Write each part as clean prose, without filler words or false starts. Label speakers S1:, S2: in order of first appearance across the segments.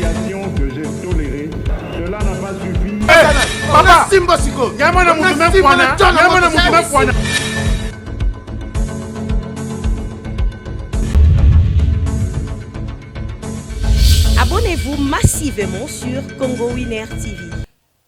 S1: Humiliation que j'ai tolérée. Cela n'a pas suffi.
S2: Papa,
S3: simba sikoyo
S2: nyama na mutu mekwana, nyama na mutu mekwana.
S4: Abonnez-vous massivement sur Congo Winner TV.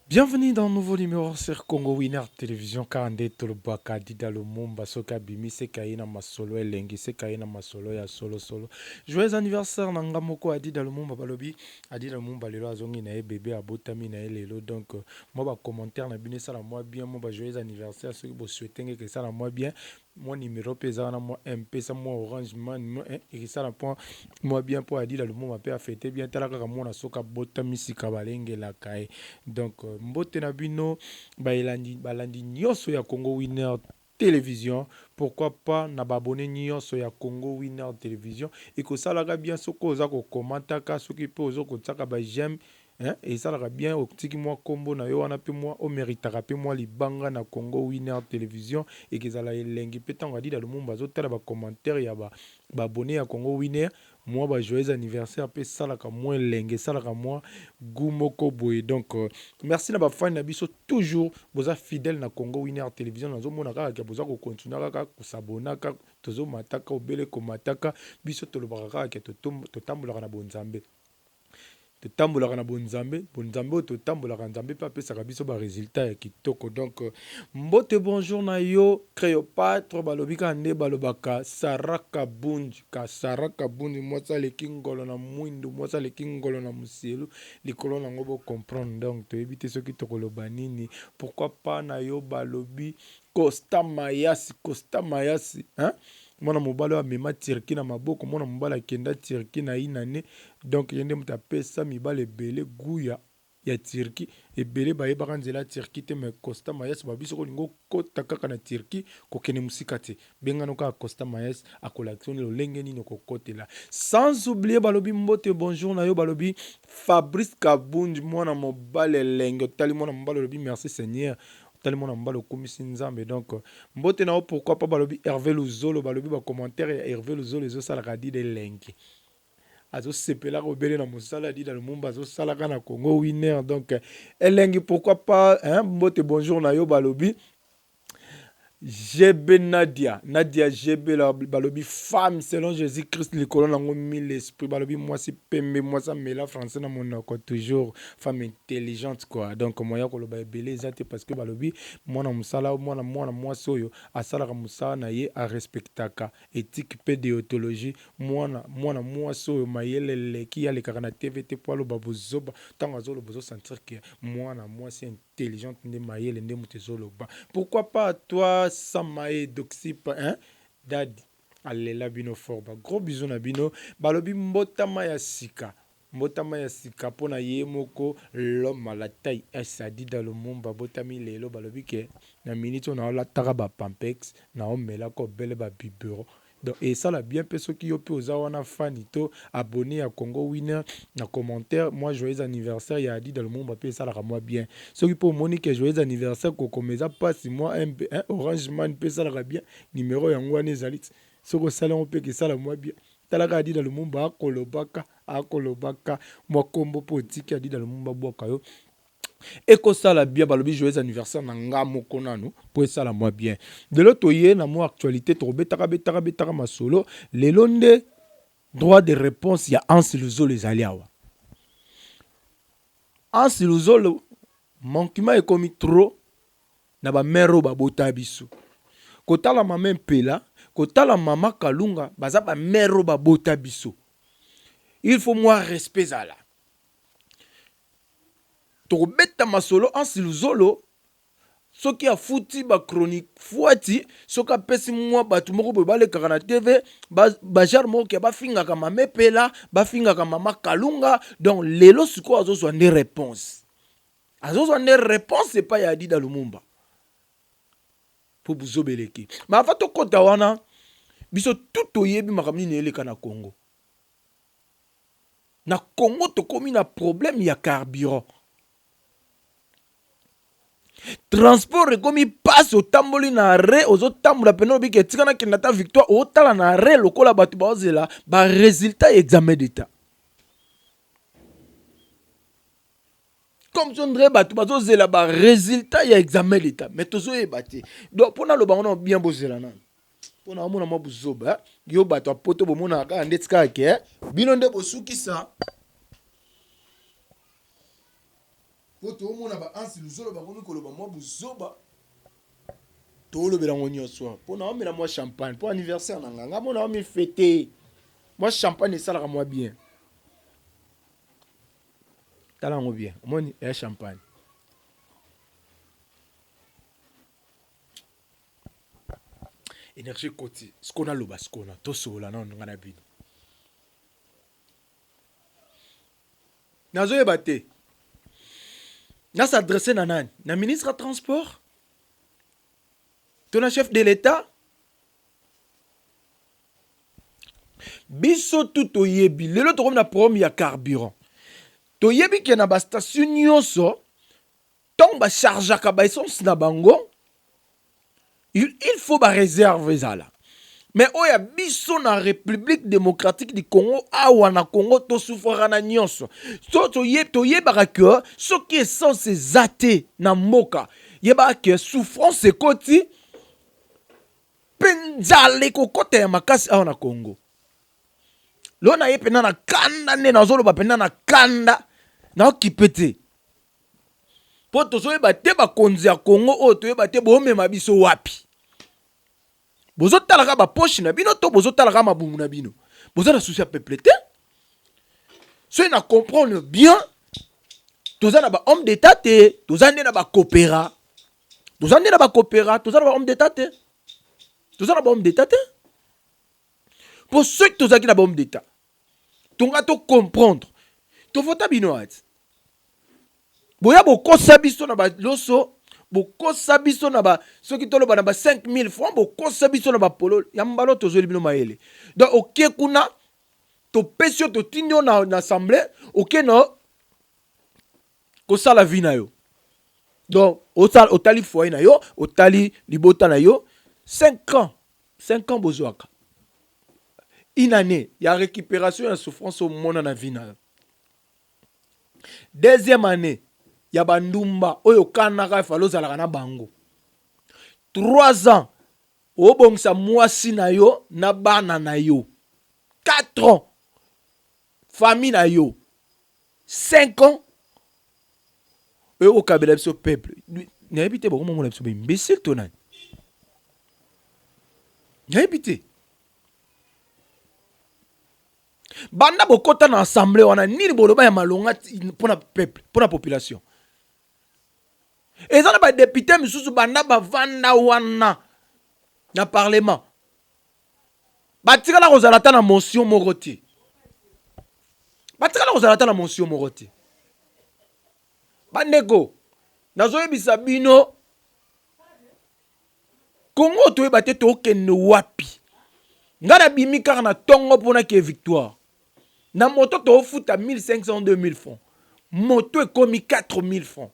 S5: Bienvenue dans un nouveau numéro sur Congo Winner Télévision kaka nde tolobaka Dida Lumumba soki abimi seka ye na masolo elengi seka ye na masolo ya solo solo. Joyeux anniversaire na nga moko Adida Lumumba balobi Adida Lumumba lelo azongi na ye bebe abotami na ye lelo donc mwa ba commentaire na bino esala mwa bien mwa ba joyeux anniversaire soki bo souhaiter ngeke esala mwa bien mwa numero mpe eza wana mwa mpesa mwa orange man mwa eh, ekesala mpo mwa bien mpo Adida Lumumba mpe afete bien tala kaka mwana soki abotami sika balengelaka ye donc euh, mbote na bino baelandi balandi nyonso ya Congo Winner Télévision pourquoi pas na ba abonné nyonso ya Congo Winner Télévision ekosalaka bien soki oza kokomantaka soki mpe oza kotiaka ba j'aime hein, esalaka bien otiki mwa kombo na yo wana mpe mwa omeritaka mpe mwa libanga na Congo Winner Télévision ekezala elengi mpe ntango Adida Lumumba azotala ba commentaire ya ba ba abonné ya Congo Winner mwa ba joyeux anniversaire mpe esalaka mwa elengi esalaka mwa goût moko boye donc euh, merci na bafani na biso toujours boza fidèle na Congo Winner Télévision nazomona kaka ke boza kokontinue kaka kosabonaka tozomataka obele komataka biso tolobaka kaka ke totambolaka na bonzambe totambolaka na bonzambe bonzambe oyo totambolaka nzambe mpe apesaka biso ba résultat ya kitoko donc euh, mbote bonjour na yo Cléopâtre balobi kaka nde balobaka Sarah Kabunji ka Sarah Kabunji mwasi aleki ngolo na mwindu mwasi aleki ngolo na moselu likolo nango bo comprendre donc toyebi te soki tokoloba nini pourquoi pas na yo balobi Costa Mayasi Costa Mayasi hein? mwana mobali oyo amema Turquie na maboko mwana mobali akenda Turquie na inane donc ye nde moto apesa mibali ebele goût ya ya Turquie ebele bayebaka nzela ya Turquie te mais Costa Mayas babi soki olingi okota kaka na Turquie kokende mosika te bengano kaka Costa Mayas akolakisa yo lolenge nini okokotela sans oublier balobi mbote bonjour na yo balobi Fabrice Kabunji mwana mobali elenge otali mwana mobali olobi merci Seigneur otali mwana mobali okumisi Nzambe donc mbote na yo pourquoi pas balobi Hervé Luzolo balobi ba commentaire ya Hervé Luzolo ezosalaka Adida elengi azosepelaka obele na mosala Adida Lumumba azosalaka na Congo Winner donc elengi pourquoi pas hein, mbote bonjour na yo balobi GB Nadia Nadia GB balobi femme selon Jésus Christ likolo nango mille esprit balobi mwasi pembe mwasi amela français na monoko toujours femme intelligente quoi donc moya koloba ebele eza te parce que balobi mwana mosala mwana mwana mwasi oyo asalaka mosala na ye arespectaka éthique mpe déontologie mwana mwana mwasi oyo mayele eleki alekaka na TV te po aloba bozoba ntango azoloba ozosentir ke mwana mwasi intelligente nde mayele nde moto ezoloba pourquoi pas toi Samae Doxip hein dadi alela bino fort ba gros bisous na bino balobi mbotama ya sika mbotama ya sika mpona ye moko l'homme à la taille S Adida Lumumba botami lelo balobi ke na minute oyo naolataka ba pampex naomelaka obele ba biberon donc esala bien mpe soki yo mpe oza wana fani to abonné ya Congo Winner na commentaire moi joyeux anniversaire ya Adida Lumumba mpe esalaka mwa bien soki mpe omoni ke joyeux anniversaire kokoma eza mpasi mwa mp hein, orange man mpe esalaka bien numero yango wana ezali soki osali yango mpe kesala mwa bien talaka Adida Lumumba akolobaka akolobaka mwa kombo mpo otiki Adida Lumumba bwaka yo ekosala bien balobi joyeux anniversaire na nga moko nanu mpo esala mwa bien lelo toye na mwa actualité tokobetaka betaka betaka masolo lelo nde droit de réponse ya Anse Luzolo ezali awa Anse Luzolo manquement ekomi trop na bamere oyo babota biso kotala mama Mpela kotala mama Kalunga baza bamere oyo babota biso il faut mwa respect ezala tokobeta masolo Anse Luzolo soki afuti ba chronique fuati soki apesi mwa bato moko boye balekaka na TV bajare moko ke bafingaka mama Epela bafingaka mama Kalunga donc lelo sikoyo azozwa nde réponse azozwa nde réponse epai ya Adida Lumumba mpo buzoba eleki ma ava tokɔta wana biso tu toyebi makambo nini eleka na Congo na Congo tokomi na problème ya carburant transport ekomi mpasi otamboli na arrêt ozotambola pene olobi ke tika nakende ata victoire otala na arrêt lokola bato baozela ba résultat ya examen d'état. Comme si on dirait bato bazozela ba résultat ya examen d'état, mais tozoyeba te. Donc mpo naloba ngo na bien, bozela nano mpo na omona mwa buzoba. Yo bato ya poto bomonaka kaka ndeti kaka ke bino nde bosukisa, mpo toomona ba Ansi Luzolo bakomi koloba mwa buzoba. Toolobela yango nyonso mpo na omela mwa champagne mpo anniversaire na nga. Nga mona omifete mwa champagne, esalaka mwa bien. Tala yango bien, omoni eya champagne. Énergie ekoti sikoyo. Naloba sikoyo, na tosolola nano nga na bino. Nazoyeba te nas'adresse na nani, na ministre ya transport to na chef de l'État. Biso tu toyebi lelo tokomi na problème ya carburant. Toyebi ke na bastation nyonso, ntango bachargeaka baessence na bango, il faut baréserve ezala. Mais oyo ya biso na République démocratique du Congo, awa na Congo tosufraka na nyonso. So toyebaka ke soki essence eza te na mboka, yebaka ke souffrance ekoti mpe nzala ekokɔta ya makasi awa na Congo. Lelo na ye mpenza na kanda, nde nazoloba mpenza na kanda, naokipe te, mpo tozoyeba te bakonzi ya Congo oyo, toyeba te bomema biso wapi. Bozotalaka bapoche na bino to bozotalaka mabungu na bino, boza na souci ya peuple te. Soki na comprendre bien, toza na bahomme d'état te, toza nde na bakopera, toza nde na bakopera, toza na bahomme d'état te, toza na bahomme d'état te. Mpo soki tozalaki na bahomme d'état, tonga tocomprendre. Tovota bino ati boya bokosa biso na baloso, bokosa biso na ba, soki toloba na ba 5000 francs, bokosa biso na bapolo ya mbalo. Tozweli bino mayele. Donc oke kuna, topesi yo, totindi yo na assemblée, oke na kosala vie na yo. Donc otali foyer na yo, otali libota na yo. 5 ans, 5 ans, bozwaka une année ya récupération ya souffrance omona na vie na yo. Deuxième année ya bandumba oyo okanaka efale ozalaka na bango. 3 ans, obongisa mwasi na yo na bana na yo. 4 ans, famille na yo. 5 ans, oyo okabela biso peuple. Nayebi te, bakomomona biso baimbécile to nani, nayebi te. Banda bokɔta na assemblée wana, nini boloba ya malonga mpona peuple, mpona population? Eza na badéputé misusu, banda bavanda wana na parlement, batikala kozala ata na motion moko te, batikala kozala ata na motion moko te. Bandeko, nazoyebisa bino, Kongo toyeba te tokende wapi. Ngai nabimi kaka na ntongo mpona ke Victoire na moto, tofuta 1500, 2000 francs, moto ekomi 4000 francs.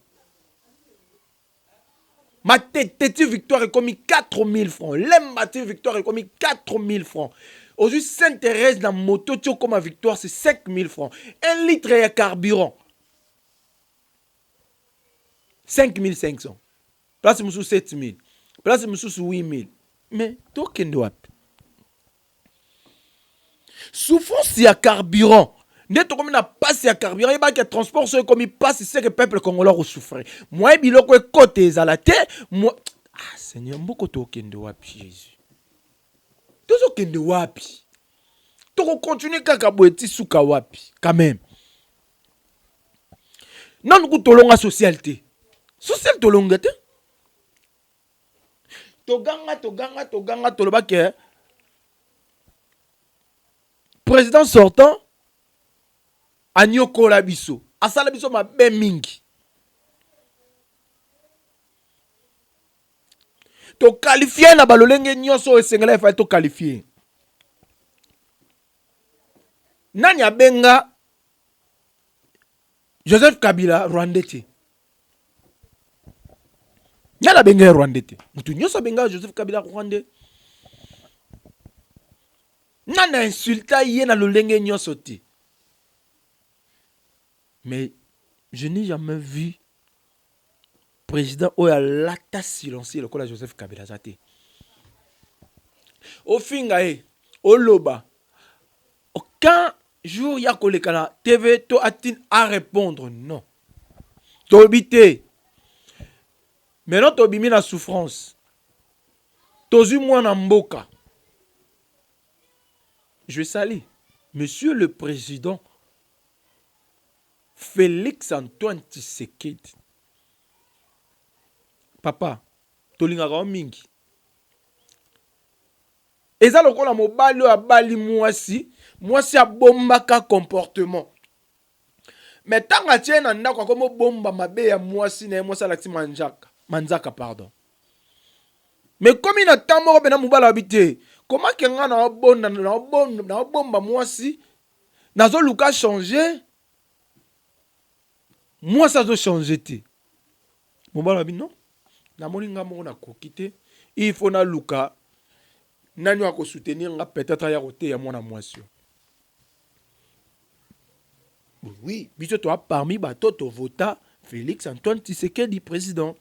S5: Matete ti Victoire ekomi 4000 francs, Lemba ti Victoire ekomi 4000 francs. Ozwi Sainte Thérèse na moto ti okóma Victoire, c'est 5000 francs. 1 litre ya carburant 5500, place mosusu 7000, place mosusu 8000. Mais tokende wapi? Souffrance ya carburant nde tokomi na pasi ya carburant. Yebaki ya transport so ekomi pasi, c'est que peuple congolais akosouffrir. Moye biloko ekote ezala te. Ah Seigneur, mboka tokende wapi? Jésus, tozokende wapi? Tokocontinue kaka boye ti suka wapi? Quand même, nanu ku tolonga social te, social tolonga te. Toganga, toganga, toganga, toloba ke président sortant anyokola biso, asala biso mabe mingi. Toqualifie na balolenge nyonso oyo esengela efali toqualifie. Nani abenga Joseph Kabila rwandais te? Nani abenga ye rwandais te? Motu nyonso abenga Joseph Kabila rwandais. Nani ainsulta ye na lolenge nyonso te? Mais Je n'ai jamais vu président oyo alata silencieux lokola Joseph Kabila aza te. Ofinga ye, oloba, aucun jour ya koleka na TV to atine à répondre non. Tolobi te. Maintenant tobimi na souffrance. Tozwi mwana mboka. Je salue monsieur le président Felix Antoine Tshisekedi. Papa, tolingaka yo mingi. Eza lokola mobali oyo abali mwasi, mwasi abombaka comportement. Mais tango atie ye na ndako akomi obomba mabe ya mwasi na ye, mwasi alakisi manjaka, manzaka pardon. Mais ekomi na temps moko pena mobali alobi te, comment que nga naobonda naobomba mwasi, nazoluka changer, mwasi azo changer te. Mobali alobi non, namoni nga moko nakoki te, il faut naluka nani oyo akosoutenir nga peut-être aya koteya mwana mwasi oyo. Oui, biso toa parmi bato tovota Félix Antoine Tshisekedi président.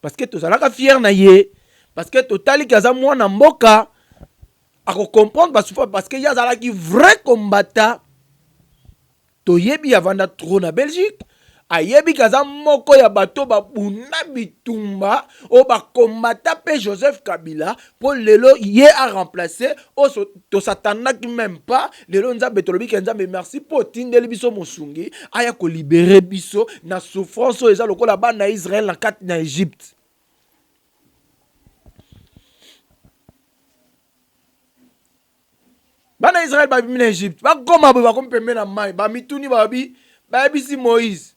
S5: Parce que tozalaka fier na ye, parce que totali ke aza mwana mboka, ako comprendre ba souffrance parce que ye azalaki vrai combattant. Toyebi avanda trop na Belgique, ayebi ke aza moko ya bato babunda bitumba oyo bakombata mpe Joseph Kabila mpo lelo ye a remplacer oyo tosatandaki même pas. Lelo Nzambe tolobi ke Nzambe merci mpo otindeli biso mosungi aya kolibere biso na souffrance oyo eza lokola bana ya Israël na kati na Egypte. Bana ya Israël babimi na Egypte, bakoma boye, bakomi pembeni na mai, bamituni, balobi, bayebisi Moïse,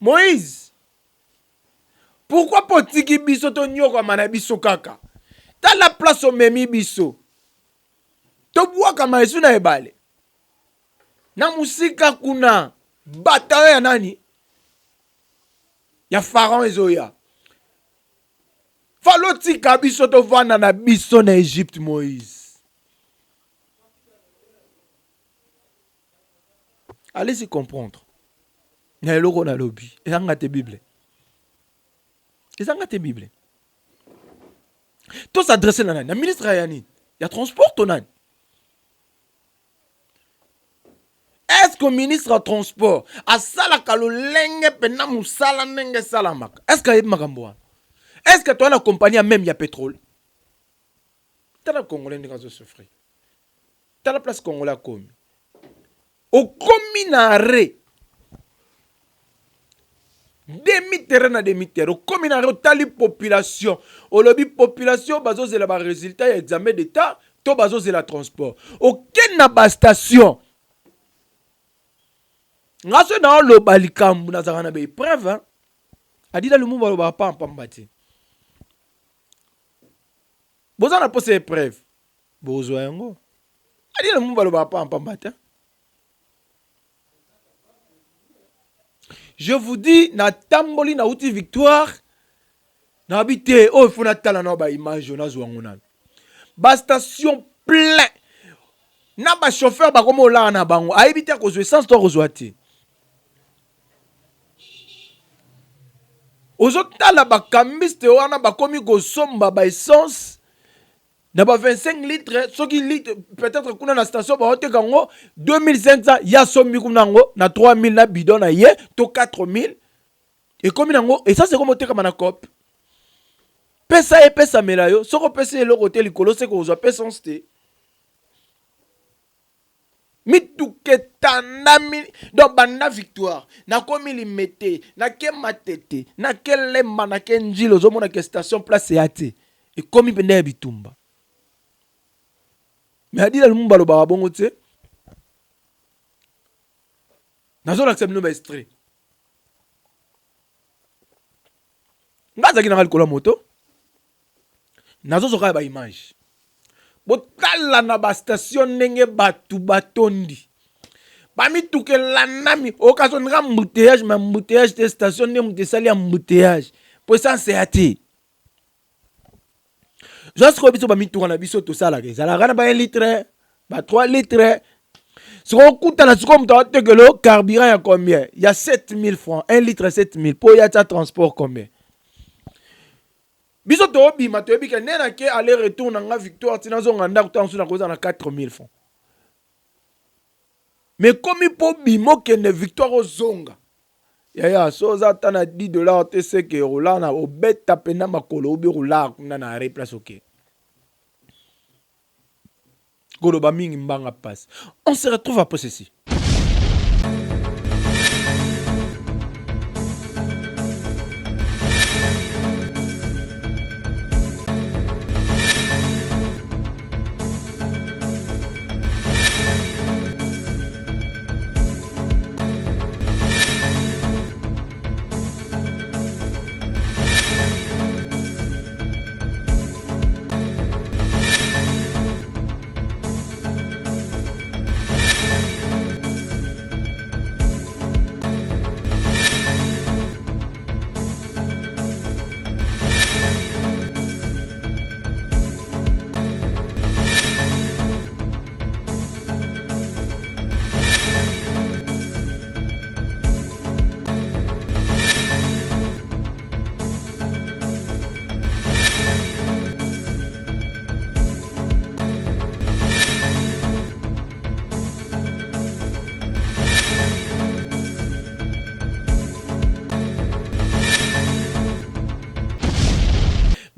S5: Moïse, pourquoi mpo otiki biso tonyokwama na biso kaka? Tala place omemi biso, tobwakama esu na ebale na mosika kuna, batayo ya nani ya Pharaon ezoya. Falo tika biso tovanda na biso na Egypte Moïse. Allez-y comprendre. Na eloko nalobi, eza nga te Bible. Eza nga te Bible. To s'adresser na nani? Na ministre ya nini? Ya transport to nani? Est-ce que ministre ya transport asalaka lolenge mpena mosala ndenge esalamaka? Est-ce que ayebi makambo wana? Est-ce que toza na compagnie ya meme ya pétrole? Tala congolais ndenge azo souffrir. Tala place congolais akomi. Okomi na arrêt. Demi terrain na demi terrain. Okomi na arrêt, otali population. Olobi population bazozela ba résultat ya examen d'état to bazozela transport. Okende na ba station. Nga soki naoloba likambo nazalaka na ba épreuve hein. Adida Lumumba alobaka pamba pamba te. Boza na posa épreuve. Bozwa yango. Adida Lumumba alobaka pamba pamba te. Je vous dis, natamboli nauti victoire, nabi te oyo faut natala na ba image nazwa yango nanu. Ba station plein na ba chauffeur bakoma olala na bango, ayebi te akozwa essence to akozwa te. Ozotala ba cambiste wana bakomi kosomba ba essence na ba 25 litres, soki litre peut-être kuna na station baoteka yango 2500, ye asombi kuna yango na 3000 na bidon na ye to 4000, ekomi nango essence ekomi otekama na cope. Pesa ye, pesamela yo, soki opesi ye eloko te likolo se kozwa pe essence te. Mituka etandami donc banda victoire nakomi limete nake matete nake lemba nake njili, ozomona ke station place eya te, ekomi mpenza ya bitumba. Mais Adila Lumumba alobaka bongo te. Nazolakisa bino ba extrait. Nga azalaki nanga likolo ya moto, nazozwa kaka ba image. Botala na ba station ndenge bato batondi, ba mituka elandami, okaso ndenge embouteillage, mais embouteillage te, station nde moto esali embouteillage po essence ya te. Zwa sikoyo biso ba mituka na biso tosalaka ezalaka na ba 1 litre, ba 3 litre. Sikoyo okutana sikoyo moto aotekela yo carburant ya combien? Ya 7000 francs, 1 litre 7000 mpo ya tia transport combien? Biso toobima toyebi ke nde nake aller retour na nga victoire ti nazonga ndako ntango mosusu nakozala na 4000 francs. Mais komi mpo obima okende victoire ozonga yaya so oza ata na 10 dollars te seke olaa na obeta mpenza makolo obi okolaa kuna na arret place oke koloba mingi mbanga pasi. On se retrouve après ceci.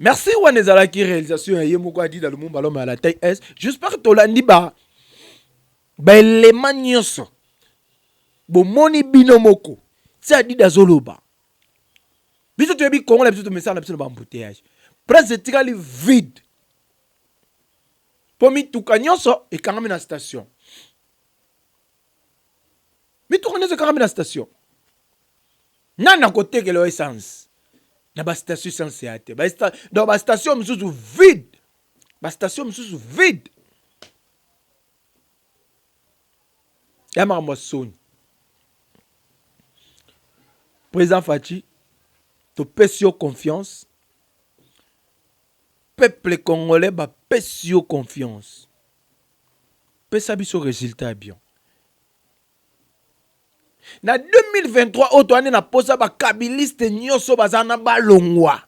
S5: Merci wana ezalaki réalisation ya ye moko Adida Lumumba l'homme à la taille S. J'espère que tolandi ba ba éléments nyonso. Bomoni bino moko. Ti Adida azoloba. Biso toyebi Congo na biso tomesana na biso na ba embouteillage. Presse etikali vide. Po mituka nyonso ekangami na station. Mituka nyonso ekangami na station. Nani akotekela yo essence? Na ba station essence ya te. Ba donc ba station mosusu vide. Ba station mosusu vide. Ya makambo ya soni. Président Fatshi, topesi yo confiance. Peuple congolais bapesi yo confiance. Pesa biso resultat ya bien. Na 2023 oyo toyande na posa ba kabiliste nyonso baza na balongwa.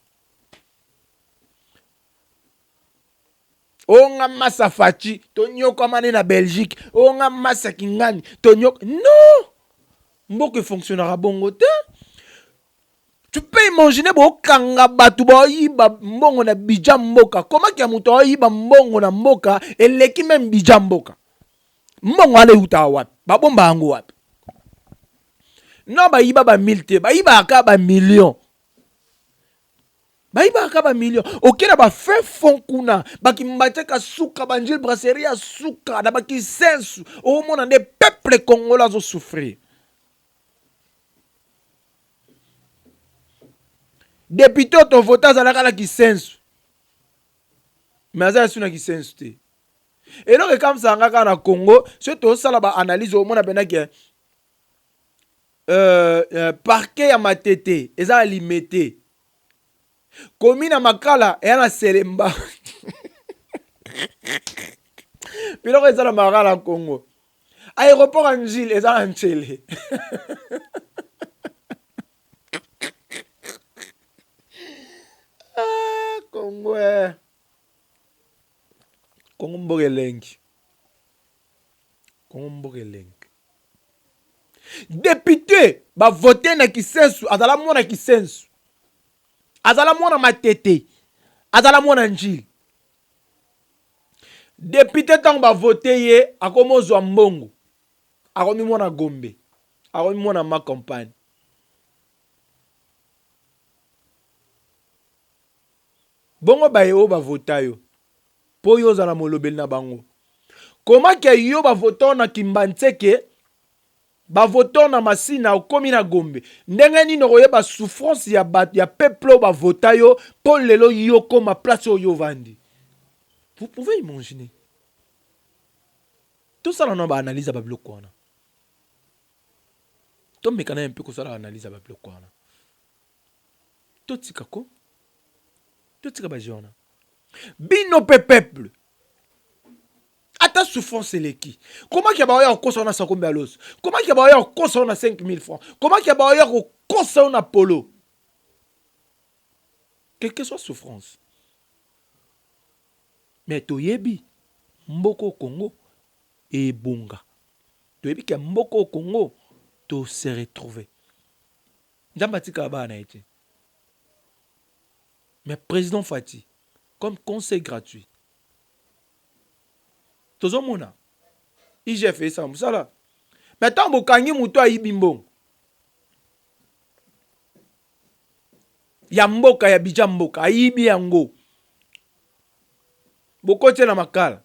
S5: Onga masa Fatshi tonyokwama ne na Belgique, onga masa Kingani tonyok non! Mboka efonctionnaka bongo te. Tu peux imaginer bokanga bato baoyiba mbongo na budget mboka. Comment que moto aoyiba mbongo na mboka eleki meme budget mboka? Mbongo wana eutaka wapi? Babomba yango wapi? Non, bayiba ba 1000 te, bayibaka kaka ba millions. Bayibaka kaka ba millions. Oke na ba fin fond kuna, ba Kimbanseke ya suka, ba Ndjili Brasserie ya suka, na ba Kisensu, omona nde peuple congolais azo souffrir. Depute oyo tovote azalaka na Kisensu, mais aza lisusu na Kisensu te. Eloko ekamwisaka nga kaka na Congo, soki tozosala ba analyse omona pena ke parquet ya Matete eza na Limete, commune ya Makala eya na Selemba. Biloko eza na Makala na Congo. Aéroport ya Ndjili eza na Nsele. Ah, Congo eh. Congo mboka elengi. Congo mboka elengi. Député ba voter na Kisensu, azala mwana Kisensu. Azala mwana Matete. Azala mwana Ndjili. Député ntango ba voter ye akomi ozwa mbongo. Akomi mwana Gombe. Akomi mwana ma campagne. Bongo baye oyo ba vota yo po yo ozala molobeli na bango comment que yo ba vota yo na kimbanseke ba vota yo na masina okomi na gombe ndenge nini okoyeba souffrance ya bato ya peuple oyo ba vota yo po lelo yo okoma place oyo yo ovandi? Vous pouvez imaginer? Tosala nanu ba analyse ya ba biloko wana. Tomeka nanu mpe kosala analyse ya ba biloko wana. Totika ko. Totika ba jeux wana. Bino pe peuple. Ata souffrance eleki. Comment ke baoya kokosa yo na sakombi ya loso? Comment ke baoya kokosa yo na 5000 francs? Comment ke baoya kokosa yo na polo? Quelle que soit souffrance. Mais toyebi mboka oyo Congo ebonga. Toyebi ke mboka oyo Congo to se retrouver. Nzambe atikaka bana na ye te. Mais président Fatshi, comme conseil gratuit, tozomona IGF esala mosala. Mais ntango bokangi moto ayibi mbongo ya mboka ya bija mboka ayibi yango bokotie na makala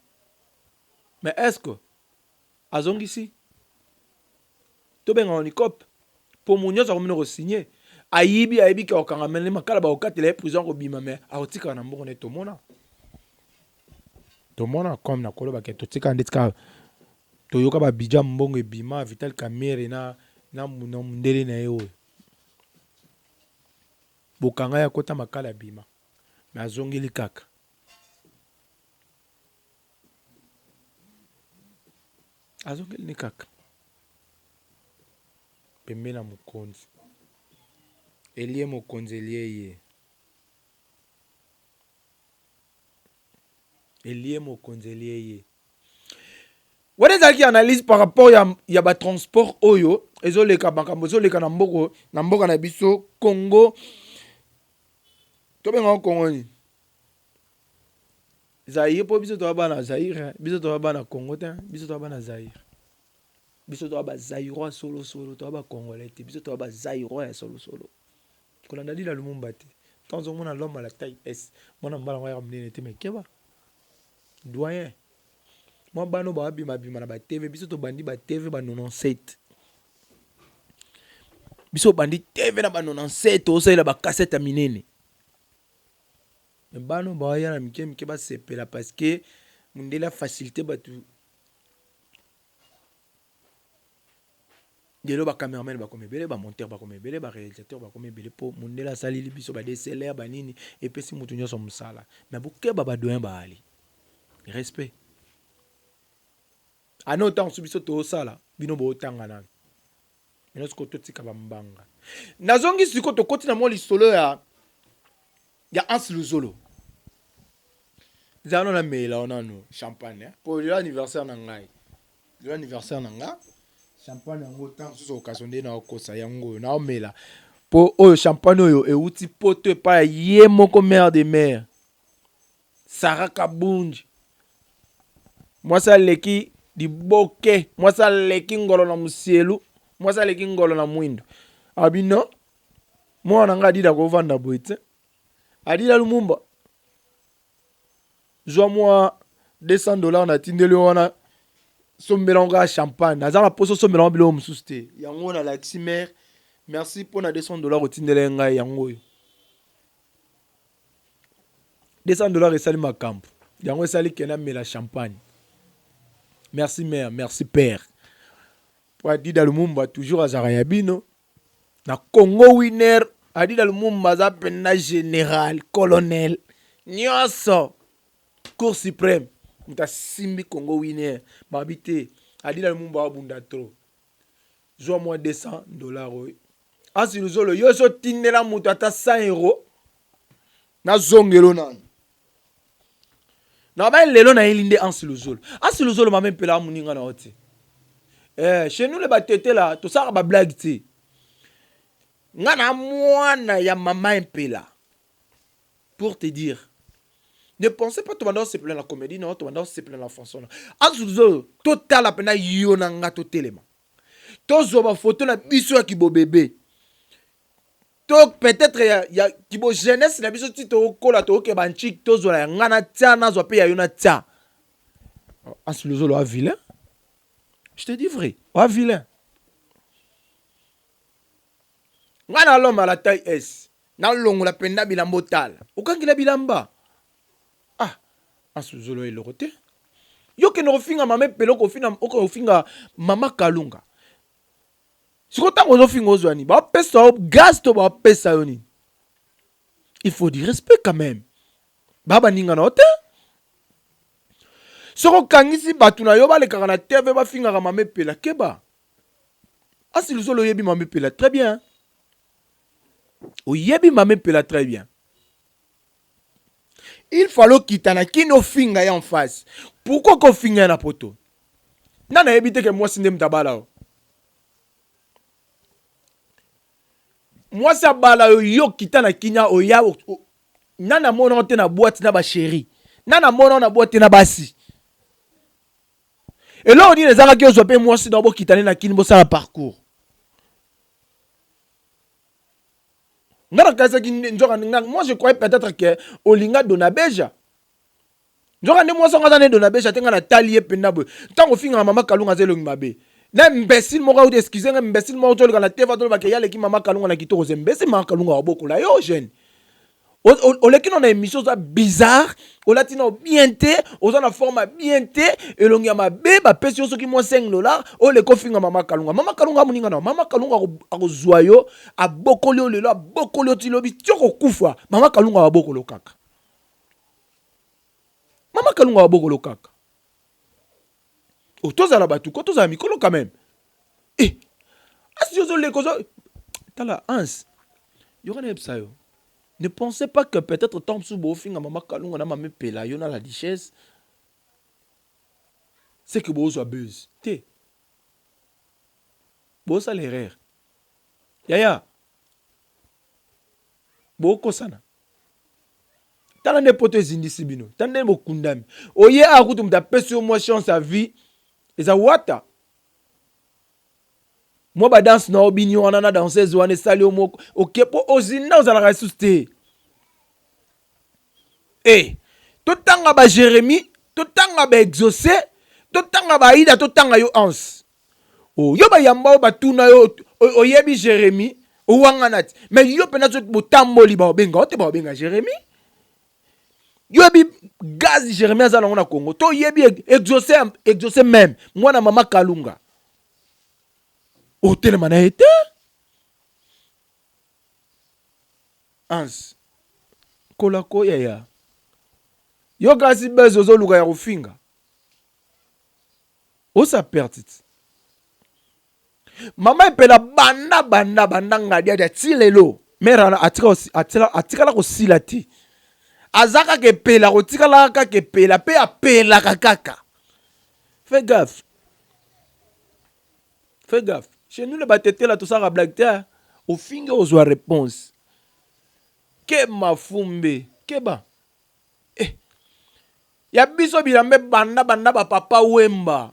S5: mais est-ce que azongisi tobenga ngo nicope mpo mo nyonso akomi na kosigne ayibi ayebi ke akokanga mene makala bakokatela ye prison akobima me akotikala na mbongo na ye tomona tomona comme nakoloba ke totikala ndeti kaka toyoka babidja mbongo ebima vital kamere na na mundele na ye oyo bokanga ye akota makala abima me azongeli kaka Azongeli ne kaka pembeni na mokonzi. Elie mokonzi elie ye. Elie mokonzi elie ye. Wana ezalaki analyse par rapport ya, ya ba transport oyo ezoleka makambo ezoleka na mboko na mboka na biso Congo tobenga Congo nini? Zaïre po biso toza bana Zaïre, biso toza bana Congo te, biso toza bana Zaïre. Biso toza ba Zaïrois solo solo, toza ba Congolais te, biso toza ba Zaïrois ya solo solo. Kolanda Dila Lumumba te. Tant ozomona l'homme à la taille S, mwana mobali yango ayaka monene te mais keba. Doyen. Mwa bana oyo babima bima na ba TV, biso tobandi ba TV ba 97. Biso bandi TV na ba 97 tozosalela ba cassette ya minene. Mais bana oyo baoya na mike mike basepela parce que mundele a facilite batu lelo ba cameraman bakomi ebele ba monteur bakomi ebele ba realisateur bakomi ebele po mundele asaleli biso ba DSLR ba nini epesi mutu nyonso mosala mais bokeba ba doyen baali respect ano ntango mosusu biso tosala bino bootanga nanu Maintenant sikoyo totika ba mbanga. Nazongi sikoyo tokoti na mwa lisolo ya ya Hans Luzolo. Zala na mela yo nanu champagne hein. Po lelo anniversaire na ngai. Lelo anniversaire na nga. Champagne yango ntango mosusu occasion nde naokosa yango oyo naomela. Po oyo champagne oyo euti poto epai ya ye moko mère de mère. Sarah Kabunji mwasi aleki liboke mwasi aleki ngolo na musielu mwasi aleki ngolo na mwindu abi non mwana na ngai adida kovanda boye te adida lumumba zwa mwa 200 dollars natindeli yo wana sombela ngo kaka champagne naza na mposa osombela ngo biloko mosusu te yango nalakisi mare merci mpo na 200 dollars otindela ye ngai yango oyo 200 dollars esali makambo yango esali ke namela champagne merci mère merci père po adida lumumba toujours azalaka ya bino na congo winner adida lumumba aza mpenza général colonel nyonso cour suprême moto asimbi congo winner babi te adida lumumba abunda trop zwa mwa 200 dollars oyo Hansi Luzolo yo ozo tindela moto ata 100 euro nazongelo nanu na ba lelo nayeli nde Hansi Luzolo Hansi Luzolo mama mpela moninga na yo te eh, chez nous le batetela tosalaka ba blague te nga na mwana ya mama mpela pour te dire ne pensez pas tobanda osepela na comédie na yo tobanda osepela na français na Hansi Luzolo totala mpena yo na nga totelema tozwa ba photo na biso ya kibobebe to peut-être ya, ya kibo jeunesse na biso ti tokola tokoke banchik tozwa ya nga na tia nazwa mpe ya yo na tia asilozolo a vilain je te dis vrai oa vilain nga na l'homme à la taille s nalongola mpenza bilamba otala okangela bilamba Ah asuzolo eloko te. Yo kende kofinga mama epela okofina okofinga mama kalunga. Siko tango ozofinga ozwa nini? Bapesa yo gaz to bapesa yo nini? Il faut du respect quand même. Ba baninga na yo te. Soki okangisi bato na yo balekaka na TV bafingaka mama Epela, keba. Asi Luzolo oyebi mama Epela très bien. Oyebi mama Epela très bien. Il fallait okita na Kin ofinga ye en face. Pourquoi kofinga ye na poto? Nani ayebi te ke mwasi nde moto abala yo? Mwasi abala yo, yo kita na Kinya oya nani amona yo te na boîte na ba chérie? Nani amona yo na boîte na basi? Eloko nini ezangaki ozwa mpe mwasi na yo bokitane na Kin bosala parcours? Nga nakanisaki nzoka nga moi je croyais peut-être que olinga Dona Beja. Nzoka nde mwasi yango aza nde Dona Beja te nga natali ye mpenza boye. Ntango ofingaka mama Kalunga aza elongi mabe. Na imbécile moko auti excuse nga imbécile moko toleka na TV atoloba ke ye aleki mama Kalunga na kitoko ze imbécile mama Kalunga wabokola yo jeune. Oleki no na émission oza bizarre, olati no bien te, oza na forme bien te, elongi ya mabe bapesi yo soki mwa 5 dollars, oleki ofinga mama Kalunga. Mama Kalunga moninga na mama Kalunga akozwa yo, abokoli yo lelo, abokoli yo ti lobi, ti okokufa. Mama Kalunga abokolo kaka. Mama Kalunga abokolo kaka. Oh, tozala bato ko tozala mikolo quand même. Eh, asi ozoleka ozo tala Hans, yoka nayebisa yo. Ne pensez pas que peut-être tant mosusu bofinga mama Kalunga na mama Epela yo na la duchesse c'est que bozwa buzz te. Bosala erreur. Yaya, bokosana. Tala nde poto ezindisi bino. Tala nde bokundami. Oye awa kutu moto apesi yo mwa chance ya vie eza wata. Mwa ba danse na obini wana na danseuse wana esali yo moko oke po ozinda ozalaka lisusu te. Eh, totanga ba Jérémie, totanga ba Exaucé, totanga ba Aïda, totanga yo Hans. Oh, yo bayamba oyo batuna yo oyebi Jérémie owangana ti mais yo mpenza soki botamboli baobenga yo te, baobenga Jérémie. Yo yebi gaz Jérémie aza nango na Congo to yebi Exaucé, Exaucé même mwana mama Kalunga otelema na ye te. Hans kolako yaya, yo kasi buzz ozoluka ya kofinga osa perte ti. Mama Epela banda banda banda ngadiadia ti lelo mare wana atikala kosila te, aza kaka epela, kotikala kaka epela mpe apelaka kaka. Fais gaffe, fais gaffe. Chez nous le batetela tosalaka blague te, ofingi ozwa réponse. Ke mafumbe keba eh. Ya biso bilamba banda banda ba papa Wemba.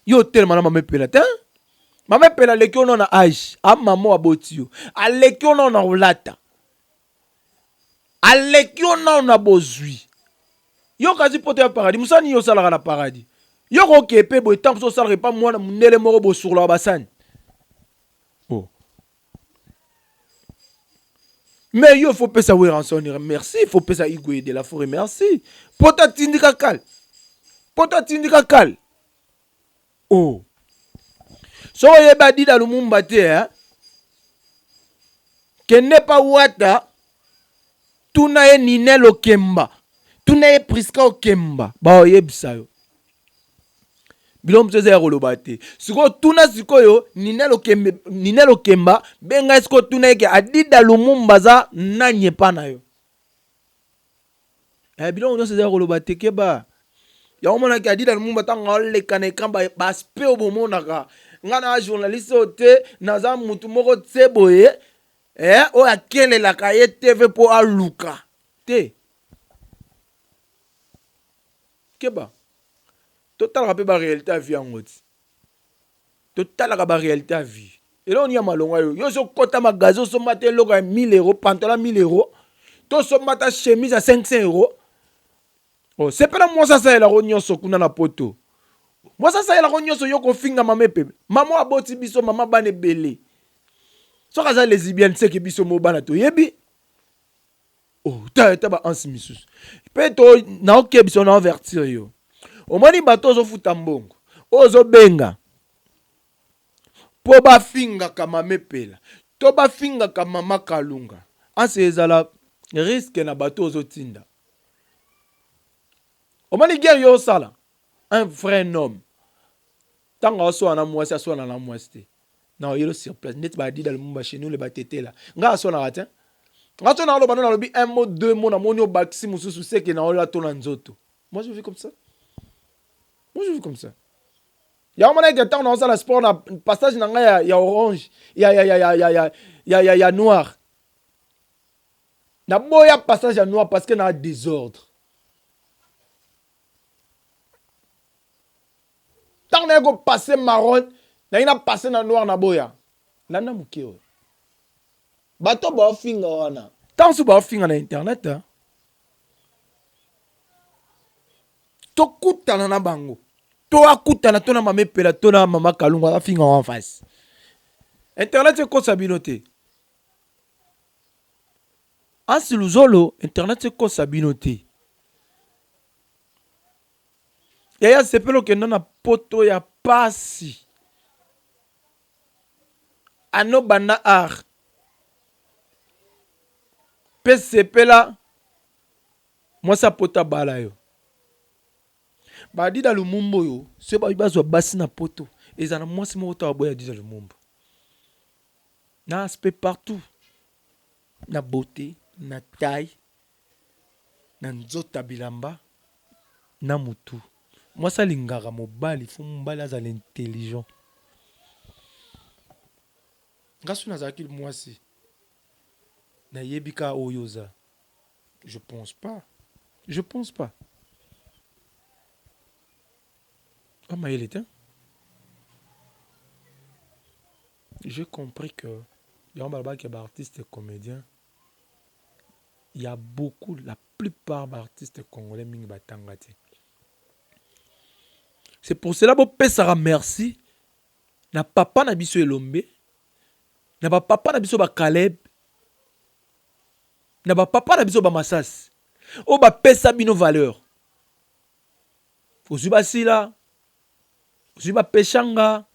S5: Yo otelema na mama Epela te. Mama Epela aleki yo na age, a mama aboti yo. Aleki yo na kolata. Aleki yo na bozwi. Yo kasi poto ya paradis, mosala nini osalaka na paradis? Yo koke mpe boye ntango mosusu osalaka epa mwana mondele moko bosukolaka basani. Oh. Mais yo faut pesa Werrason merci, faut pesa Igwe de la Forêt merci. Poto atindika kale. Poto atindika kale. Oh. So oyeba Dida Lumumba te eh? Kende pa wata tuna ye Ninel Okemba, tuna ye Priska Okemba, baoyebisa yo. Biloko mosusu eza ya koloba te. Sikoyo tuna sikoyo Ninel Okemba, benga ye sikoyo tuna ye ke Adida Lumumba aza nani epa na yo. Eh, biloko nyonso eza ya koloba te, keba. Yango omonaki Adida Lumumba ntango aleka na écran, ba aspect oyo bomonaka. Nga na journaliste oyo te, naza mutu moko tse boye, eh, oyo akelelaka ye TV mpo aluka te. Keba. Totalaka mpe ba réalité ya vie yango ti. Totalaka ba réalité ya vie. Eloko nini ya malonga yo? Yo ozokɔta magasin osomba te eloko ya 1000 euros, pantalon ya 1000 euros, to osomba ta chemise ya 500 euros. Oh, sepela mwasi asalelako nyonso kuna na poto. Mwasi asalelako nyonso, yo kofinga mama epepe. Mama aboti biso, mama bana ebele. Soki aza lesbienne, seke biso mo bana toyebi. Oh, ta ta ba ansi misusu. Pe to na okebisa na avertir yo. Omoni bato ozofuta mbongo, ozobenga po bafingaka mama Epela to bafingaka mama Kalunga. Ansi ezala risque na bato ozotinda. Omoni guerre yo osala. Un vrai homme ntango aswana na mwasi, aswana na mwasi te na oyelo sur place neti badida Lumumba chez nous le batetela. Nga aswanaka te. Nga so naoloba no, nalobi un mot, deux mots, namoni obakisi mosusu, seke naola to na nzoto. Moi je vis comme ça, moi je vis comme ça. Yango mona eke ntango naosala sport na passage na ngai ya orange, ya noir, naboya passage ya noir parce que na désordre. Ntango naye kopasser marron, naye na passe na noir, naboya. Landa moke oyo bato baofinga wana, ntango so baofinga na internet, hein? Tokutana na bango, to akutana to na mama Epela to na mama Kalunga, afinga en face. Internet ekosa bino te. Ansi Luzolo, internet ekosa bino te. Yaya, sepela okenda na poto ya pasi ano banda art mpe sepela mwasi apoto abala yo. Badida Lumumba oyo soki babi bazwa basi na poto, eza na mwasi moko to aboya Dida Lumumba na aspect partout, na beauté, na taille, na nzoto ya bilamba, na mutu. Mwasi alingaka mobali, faut mobali azala intelligent. Nga soki nazalaki mwasi, nayebi kaka oyo oza, je pense pas, je pense pas amayele te. J'ai compris que yango balobaki ya baartiste comédien, il y a beaucoup, la plupart baartiste congolais mingi batanga te. C'est pour cela bopesaka merci na papa na biso Elombe, na bapapa na biso bakaleb, na bapapa na biso bamasasi oyo bapesa bino valeur. Ozwi basila, ozwi bapeshanga,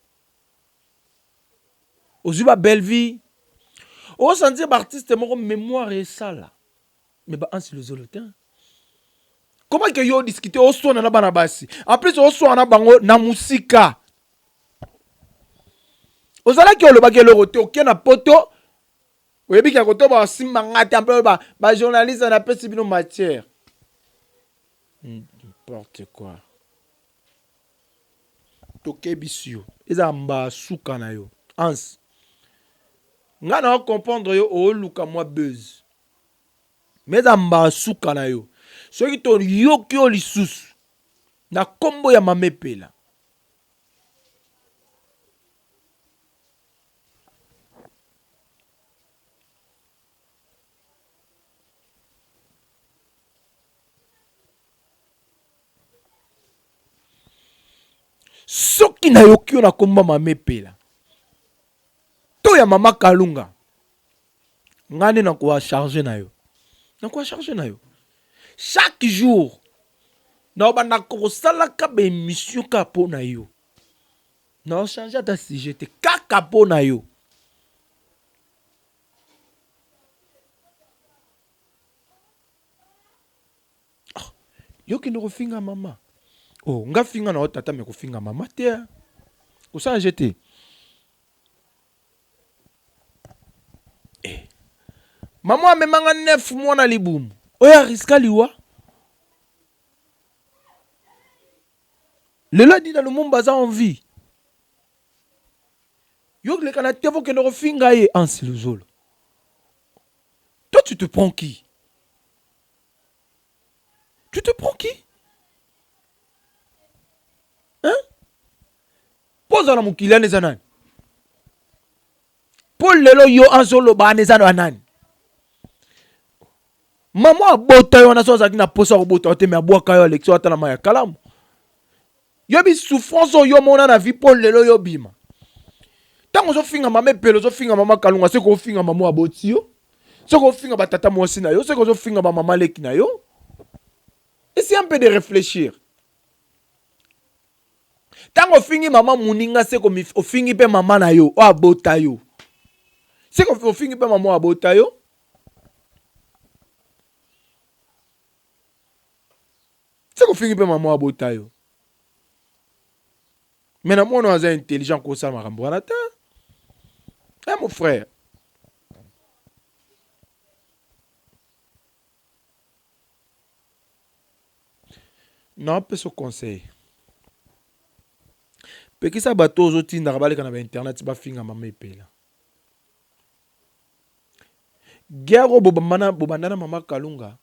S5: ozwi babelvie, osentir baartiste moko mémoire esala, mais baansi Lozolo te. Comment que yo discute, oswana na bana basi, en plus oswana na bango na mosika? Ozalaki, olobaki eloko te. Oke na poto, oyebi ke koto basimba nga te. Mpe bajournaliste, napesi bino matière. N'importe quoi. Tokebisi yo, ezala mbasuka na yo. Anse, ngai na comprendre yo, oluka mwa buzz, mais eza mbasuka na yo. Soki toyoki yo lisusu na nkombo ya mama Epela, soki nayoki yo na nkombo ya mama Epela to ya mama Kalunga, ngai nde nakoa charge na yo, nakoa charge na yo chaque jour. Naobanda kosalaka baémission kaka mpo na yo, naochange ata sujet te, kaka mpo na yo. Oh, yo kende kofinga mama. Oh, nga finga na yo tata, mais kofinga mama te, kosala je te. Eh. Mama amemanga 9 mois na libumu, oyo ariska liwa. Lelo Adida Lumumba aza en vie, yo leka na te, okende kofinga ye. Ansi Luzolo, toi tu te prends qui? Tu te prends qui, hein? Mpo ozala mokili wana eza nani? Mpo lelo yo azoloba wana eza na nani? Mama abota yo wana, so azalaki na posa ya kobota yo te, mais abwaka yo, alexi ata na mai ya kalamu. Yobi souffrance oyo yo mona na vie mpo lelo yo bima. Ntango ozofinga mama Epele, ozofinga mama Kalunga, soki ofinga mama aboti yo, soki ofinga batata mwasi na yo, soki ozofinga bamama leki na yo, essaye un peu de réfléchir. Ntango ofingi mama moninga, se ofingi mpe mama na yo oyo abota yo, se ofingi mpe mama oyo abota yo. Se kofingi mpe mama oyo abota yo. Mais na mwana aza intelligent kosala makambo wana te. Eh mon frère. Napesa conseil. Pekisa bato ozotindaka baleka na ba internet bafinga mama Epela. Guerre oyo bobanda na mama Kalunga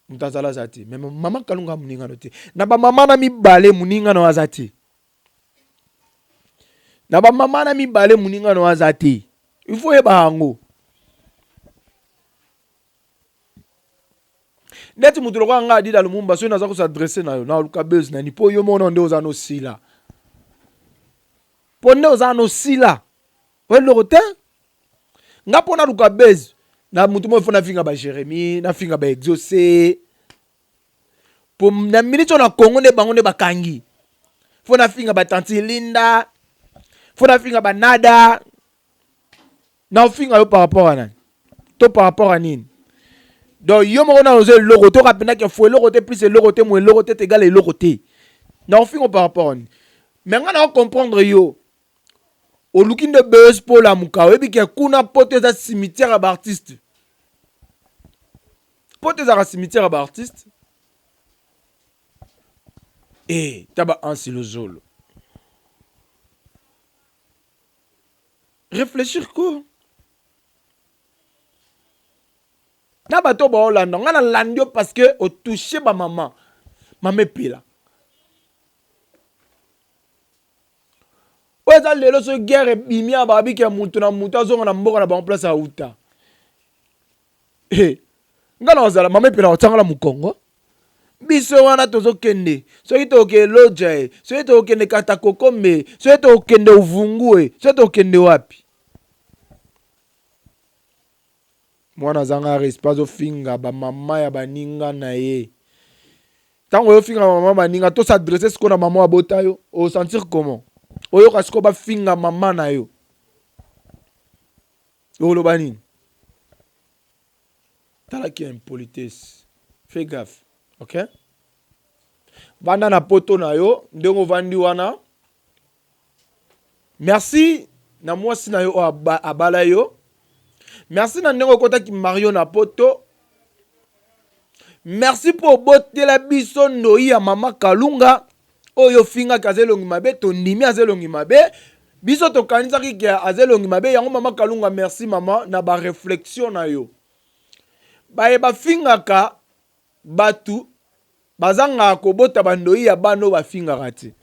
S5: moto azala aza te mais mama Kalunga moninga no te na bamama na mibale moninga no aza te na bamama na mibale moninga no aza te il faut oyeba yango neti moto lokola ngai Adida Lumumba soki naza kosadresse na yo naluka buzz nani mpo yo moko nde oza nosila mpo nde oza nosila eloko te nga mpo naluka buzz na moto moko ifo nafinga ba Jérémie nafinga ba Exaucé po na minute oyo na Congo nde bango nde bakangi fo nafinga ba tanti Linda fo nafinga ba Nada na ofinga yo par rapport à nani to par rapport à nini donc yo moko nano oza eloko te okapendaki fo eloko te plus eloko te mo eloko te tegala eloko te na ofinga par rapport à nini mais nga na comprendre yo oluki nde buzz mpo olamuka oyebi ke kuna poto eza cimetière ya baartiste poto ezalaka cimetière ya baartiste e ta ba ansi lozolo réfléchir ko na bato baolanda nga nalandi yo parce que otouche bamama mama epela oyo eza lelo soki guerre ebimi awa babiki ya mutu na mutu azonga na mboka na bango place auta eh, nga na ozala mama epela otianga na mokongo biso wana tozokende soki tokokende loja e soki tokokende katakokombe soki tokokende uvungu e soki tokokende wapi mwana azanga respect azofinga bamama ya baninga na ye ntango oyofinga mama baninga to s'adresse sikoyo na mama abota yo osentir comment oyoka sikoyo bafinga mama na yo oloba nini talaki impolitesse fais gaffe ok vanda na poto na yo ndenge ovandi wana merci na mwasi na yo oyo abala yo merci na ndenge okotaki mario na poto merci mpo obotela biso ndoi ya mama kalunga oyo ofingaki aza elongi mabe tondimi aza elongi mabe biso tokanisaki ke aza elongi mabe yango mama kalunga merci mama na bareflexion na yo baye bafingaka bato bazangaka kobota bandoyi ya bana oyo bafingaka te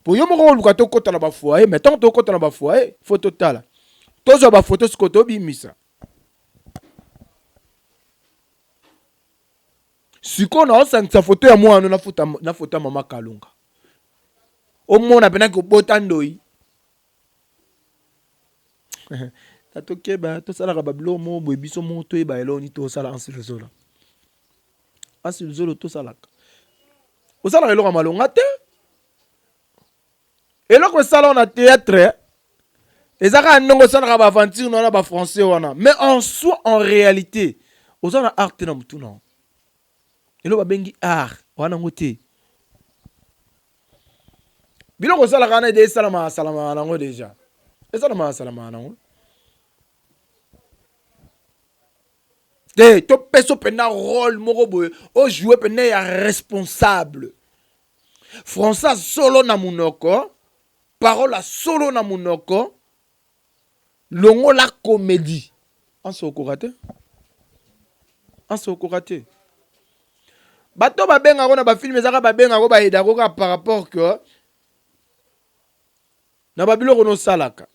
S5: po yo moko oluka tokɔta na bafoyer mais ntango tokɔta na bafoyer fo totala tozwa bafoto sikoyo tobimisa sikoyo naosangisa foto ya mwana na foto ya mama kalunga omona mpena kobota ndoi tokeba tosalaka babiloko moko boye biso moko toyeba eloko nini tosala ansi luzolo ansi luzolo tosalaka osalaka eloko ya malonga te eloko esala na théâtre eza kaka ndenge osalaka baaventure na wana bafrançais wana mais en soi en réalité oza na art te na motu na eloko babengi art wana yango te biloko osalaka wana ede esalamaka salamaka nango deja esalamaka salamaka nango te topesa mpenza role moko boye ojoue mpenza ya responsable français solo na monoko parole ya solo na monoko longola comédie anso okoka te anso okoka te bato babengako na bafilme ezaka babengako bayedako kaka par rapport que na babiloko nosalaka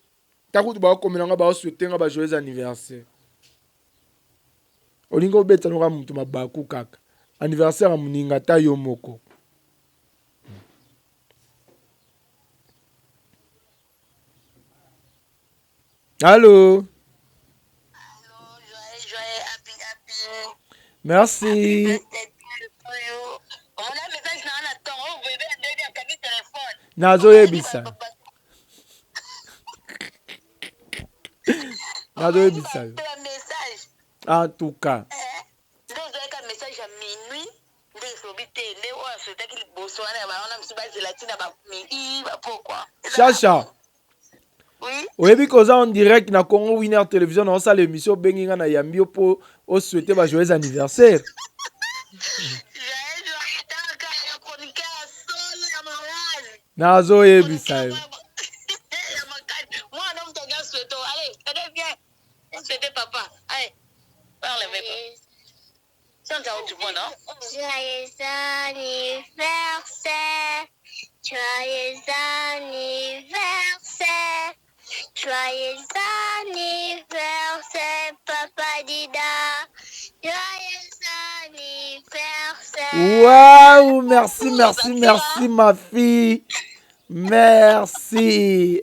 S5: takutu baokomela nga baoswete nga ba joyeux anniversaire olingi obeta noka moto mabaku kaka anniversaire ya moninga ata yo moko Allô?
S3: Allô, joyeux, joyeux, happy, happy.
S5: Merci.
S3: Happy birthday to you. Omona message na wana tongo, oh, bébé ndenge akangi téléphone.
S5: Nazoyebisa. Nazoyebisa yo.
S3: Message.
S5: En tout cas.
S3: Eh, nde ozwaka message ya minuit. Nde esobi te nde oyo asouhaitaki liboso wana ya ba wana misusu bazela ti na ba midi ba pokwa.
S5: Chacha.
S3: Oui.
S5: Oyebi que oza en direct na Congo Winner Television na osala émission obengi nga na yambi yo po o souhaiter ba joyeux anniversaire.
S3: Joyeux anniversaire ya chroniqueur ya solo ya makasi.
S5: Nazo yebisa yo.
S3: Ya makasi. Mwana moto aza souhaiter. Allez, très bien. Souhaiter papa. Allez. Parle avec papa.
S6: Joyeux anniversaire, joyeux anniversaire, joyeux anniversaire, Papa Dida. Joyeux anniversaire.
S5: Waouh, merci, merci, merci, ma fille. Merci.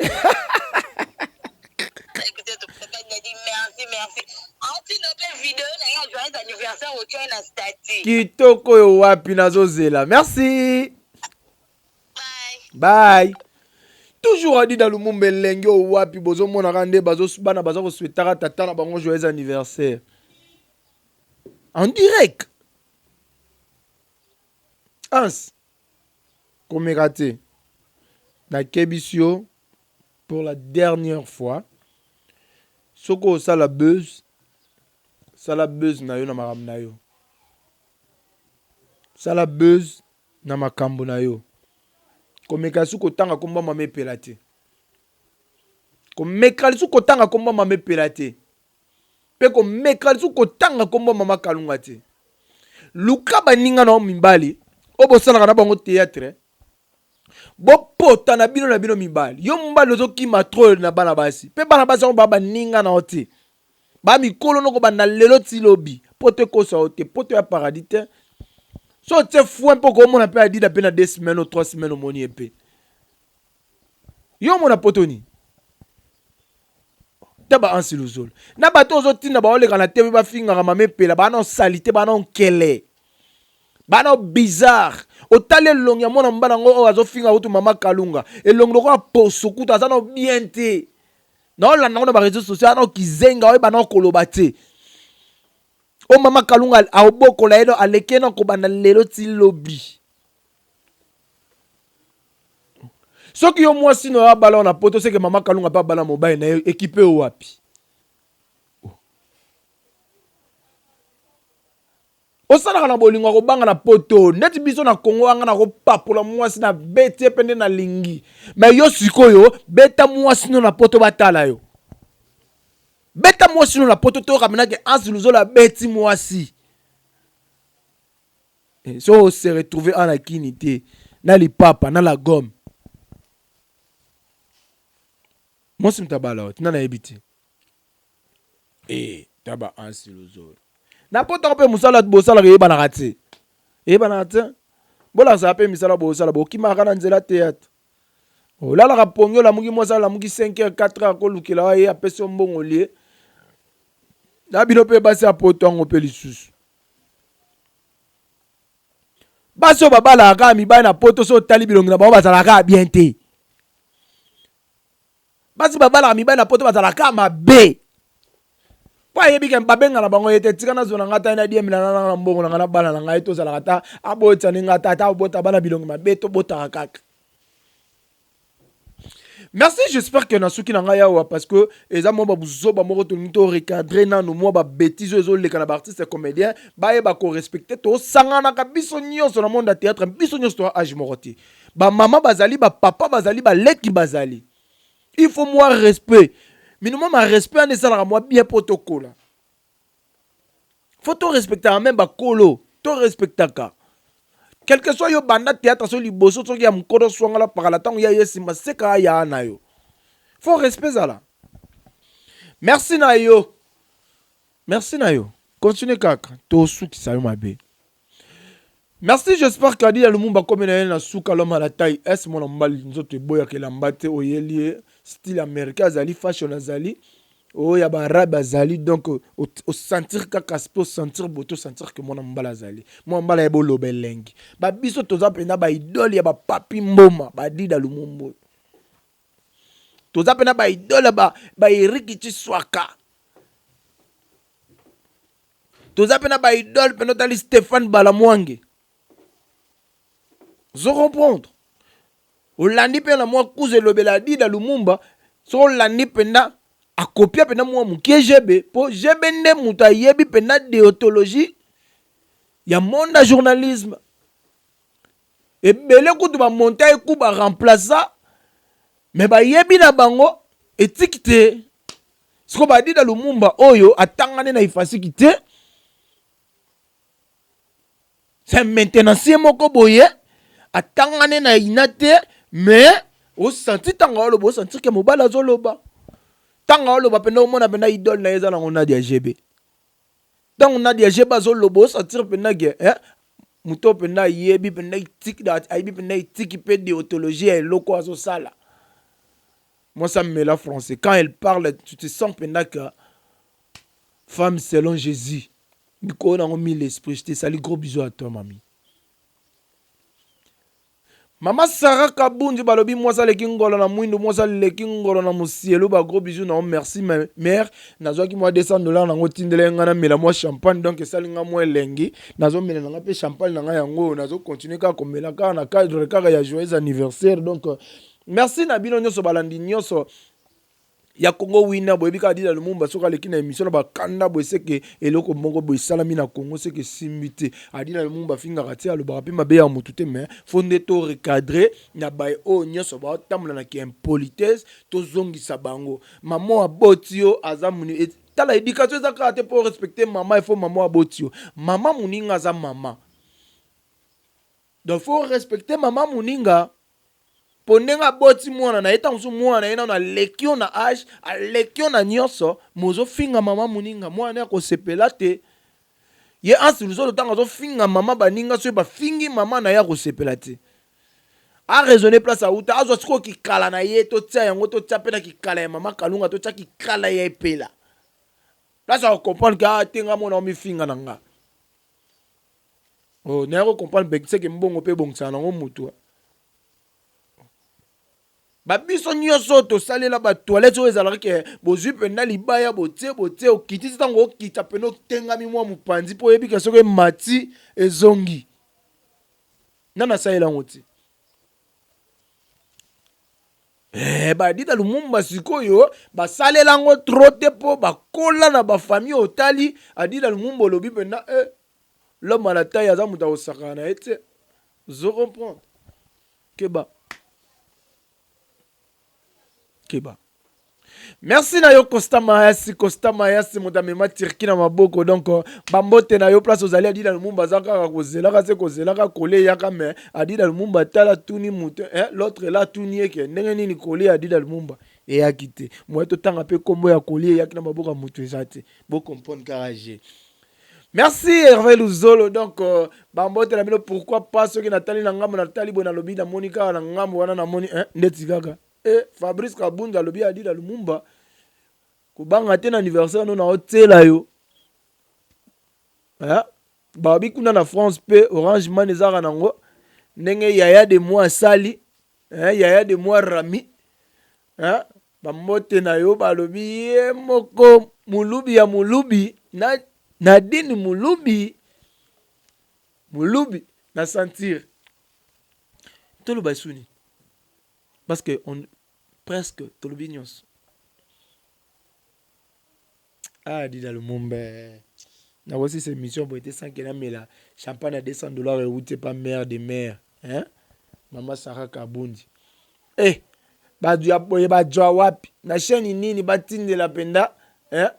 S3: Écoutez, papa il a dit merci, merci. Anti nope vidéo na ya joyeux anniversaire au na statut.
S5: Kitoko yo wapi nazozela. Merci.
S3: Bye.
S5: Bye. Toujours Adida Lumumba elenge oyo wapi bozomonaka nde bazo bana baza koswetaka tata na bango joyeux anniversaire. En direct. Hans komeka te. Nakebisi yo pour la dernière fois soki osala buzz sala buzz na yo na makambo na yo sala buzz na makambo na yo komeka lisusu kotanga kombo ya mama epela te komeka lisusu kotanga kombo ya mama epela te mpe komeka lisusu kotanga kombo ya mama kalunga te luka baninga na yo mibali oyo bosalaka na bango théâtre Bopota na bino na bino mibali. Yo mobali ozokima trop na bana basi. Pe bana basi yango ba baninga na yo te. Ba mikolo noko banda lelo ti lobi. Poto ekosa yo te. Poto ya paradis te. So otie foin mpo okomona mpe adida mpe na deux semaines ou trois semaines omoni ye mpe. Yo omona poto nini? Ta ba Hansi Luzolo. Na bato ozotinda baoleka na TV bafingaka mama epela bana salite bana nkele. Bana bizarre. Otali elongi ya mwana mobali yango oyo azofinga kutu mama Kalunga. Elongi lokola poso kutu aza na bien te. Naolanda yango na ba réseaux sociaux ana kizenga oyeba na koloba te. O mama Kalunga aobokola ye aleki ye na kobanda lelo ti lobi. Soki yo mwasi na yo abala na poto seke mama Kalunga pe abala mobali na ye ekipe yo wapi? Osalaka na bolingo ya kobanga na poto ndeti biso na Congo anga nako papola mwasi na beti ye pe nde na lingi mais yo sikoyo beta mwasi no na poto batala yo beta mwasi no na poto toyoka pena ke Hans Luzolo abeti mwasi eh, so o se retrouver ana kini te na lipapa na la gomme mwasi moto abala yo tina nayebi te Eh, taba ansi luzolo. Na poto mpe mosala bosalaka eyebanaka te. Eyebanaka te. Bolakisaka mpe misala bosala bokimaka na nzela théâtre. Olalaka pongi olamuki mwasi alamuki 5 heures 4 heures akolukela ye apesi yo mbongo lie. Na bino mpe basi ya poto yango mpe lisusu. Basi oyo babalaka kaka mibali na poto so otali bilongi na bango bazalaka kaka bien te. Basi babalaka mibali na poto bazalaka kaka mabe. Po ayebi ke babenga na bango ye te tika nazwa na ngai ata na diembela na na mbongo na ngai na bana na ngai tozalaka ata abotisa ni ngai ata ata abota bana bilongi mabe tobotaka kaka. Merci, j'espère que nasuki na ngai awa parce que eza mwa babuzoba moko tolingi to recadrer nanu mwa ba bêtises oyo ezoleka na ba artistes comédiens bayeba ko respecter tosanganaka biso nyonso na monde ya théâtre biso nyonso toa age moko te. Ba mama bazali, ba papa bazali, ba leki bazali. Il faut mwa respect. Minimum ya respect wana esalaka mwa bien po tokola. Faut to respectaka meme bakolo, to respectaka. Quelque soit yo banda théâtre so liboso soki ya mokolo swangala pakala ntango ya ye nsima seka aya na yo. Faut respect zala. Merci na yo. Merci na yo. Continue kaka. Tosukisa yo mabe. Merci j'espère que Adida Lumumba akomi na ye na suka l'homme à la taille S mwana mobali nzoto eboyaka elamba te oyeli ye style américain azali fashion azali oyo ya ba arabe azali donc osentir kaka aspect osentir beauté osentir que mwana mobali azali mwana mobali ayebi oloba elengi ba biso toza mpenza ba idole ya ba papi mboma ba Adida Lumumba oyo toza mpenza ba idole ya ba Eric Tshiswaka toza mpe na ba idole mpe notali Stéphane Balamwange. Ozo comprendre? Olandi mpe na mwa kuzu elobela Adida Lumumba, soki olandi mpenza akopia mpenza mwa moke GB, mpo GB nde moto ayebi mpenza deontologie ya monde ya journalisme. Ebele kutu ba monta ye ku ba remplaça mais bayebi na bango etiki te. Sikoyo ba Adida Lumumba oyo atangani na ifasiki te, c'est un maintenancier moko boye atangani na ina te mais osanti ntango aoloba osanti ke mobali azoloba ntango aoloba mpenza omona mpenza idole na ye eza nango Nadia GB ntango Nadia GB azoloba osentir mpenza ke eh, moto oyo mpenza ayebi mpenza etiki ayebi mpenza etiki mpe deontologie ya eloko azosala. Mwasi amela français quand elle parle tu te sens mpenza que femme selon Jésus likolo nango mille esprit je te salue gros bisous à toi mamie. Mama Sarah Kabundi balobi mwasi aleki ngolo na mwindu mwasi aleki ngolo na musielu ba gros bisous na yo merci ma mère nazwaki mwa 200 dollars nango tindela nga na mela mwa champagne donc esali nga mwa elengi nazomela na nga mpe champagne na nga yango nazo continuer kaka komela kaka na cadre kaka ya joyeux anniversaire donc merci na bino nyonso balandi nyonso ya Congo Winner boyebi kaka Dida Lumumba soki aleki na emission na bakanda boye seke eloko moko boye esalami na Congo seke esimbi te. Adida Lumumba afingaka te alobaka mpe mabe ya motu te mais faut nde to recadrer na baye oyo nyonso baotambola na ki impolitesse tozongisa bango. Maman aboti yo aza muni tala education eza kaka te mpo respecter mama il faut mama aboti yo. Mama moninga aza mama donc faut respecter mama moninga. Po ndenge aboti mwana na ye tango mosusu mwana na ye nanu aleki yo na age aleki yo na nionso mais ozo finga mama moninga mwana naye ako sepela te ye Hans luzolo tango azo finga mama baninga soki ba fingi mama na ye ako sepela te a raisonner place awuta azwa sikoyo kikala na ye totia yango totia pe na kikala ya mama kalunga totia kikala ya epela place ako comprendre que ah te nga mona omifinga na nga Oh, naye ko comprendre pe seke mbongo pe ebongisaka nango mutu. Ba biso nyonso tosalela ba toilette oyo ezalaka ke bozwi mpenza libaya botie botie okitisi ntango okita mpena otengami mwa mopanzi mpo oyebi ke soki emati ezongi. Nani asalela yango ti? Eh, ba Adida Lumumba sikoyo basalela yango trop te mpo bakola na ba famille otali Adida Lumumba olobi mpenza eh, l'homme à la taille aza moto akosakana na ye te ozo comprendre keba keba Merci na yo Costa Mayasi, Costa Mayasi moto amema Turquie na maboko donc euh, bambote na yo place ozali Adida Lumumba aza kaka kozelaka se kozelaka kole eyaka mais Adida Lumumba tala tuni moto eh, l'autre là tuni ye ke ndenge nini kole ya Adida Lumumba eyaki te moye totanga mpe kombo ya kole eyaki na maboko ya moto eza te bo comprendre kaka je Merci Hervé Luzolo donc euh, bambote na bino pourquoi pas soki natali na ngambo natali boye nalobi namoni kaka na ngambo wana namoni eh, ndeti kaka Eh Fabrice Kabund alobi Adida Lumumba kobanga te na anniversaire no na otiela yo. Eh babi kuna na France pe Orange Man ezaka nango ndenge yaya de moi asali eh yaya de moi Rami eh bambote na yo balobi ye moko mulubi ya mulubi na Nadine mulubi mulubi na sentir toloba esuni Parce que on presque tolobi nyonso. Ah Dida Lumumba. Nakosisa émission boye te sans que namela champagne ya 200 dollars euti epa mère de mère hein? Mama Sarah Kabundi. Eh bato ya boye bazwa wapi na chaîne nini batindela mpenza hein?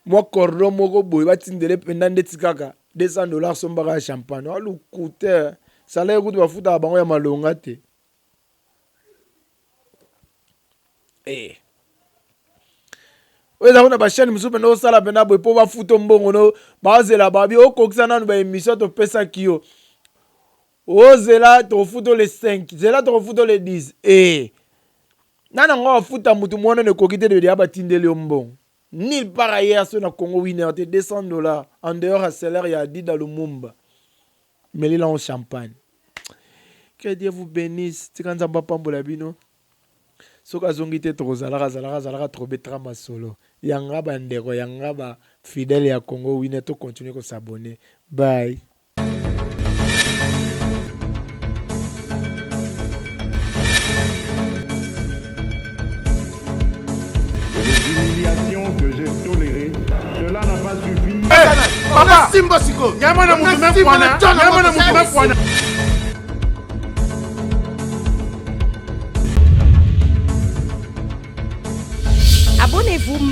S5: Mwa cordon moko boye batindele mpenza ndeti kaka 200 dollars sombaka ya champagne wa lokuta salaire kutu bafutaka bango ya malonga te eh. Oyo eza kuna bachaine mosusu mpenza osala mpenza boye mpo bafuta mbongo no bazela babi okokisa nanu baémission topesaki yo ozela tokofuta le 5 zela tokofuta le 10 eh. Nani yango afuta mutu mwana na ekoki te deja batindeli yo mbongo Nulle part ailleurs sur na Congo winner te 200 dollars en dehors ya salaire ya Adida Lumumba. Melela en champagne. Que Dieu vous bénisse. Tika Nzambe apambola bino. Soki azongi te tokozalaka azalaka azalaka tokobetaka masolo. Yanga ba ndeko yanga ba fidèle ya Congo winner to continuer ko s'abonner. Bye.
S1: pas suffi.
S2: Papa.
S7: Simba sikoyo.
S2: Nyama na mutu mekwana. Nyama na mutu mekwana.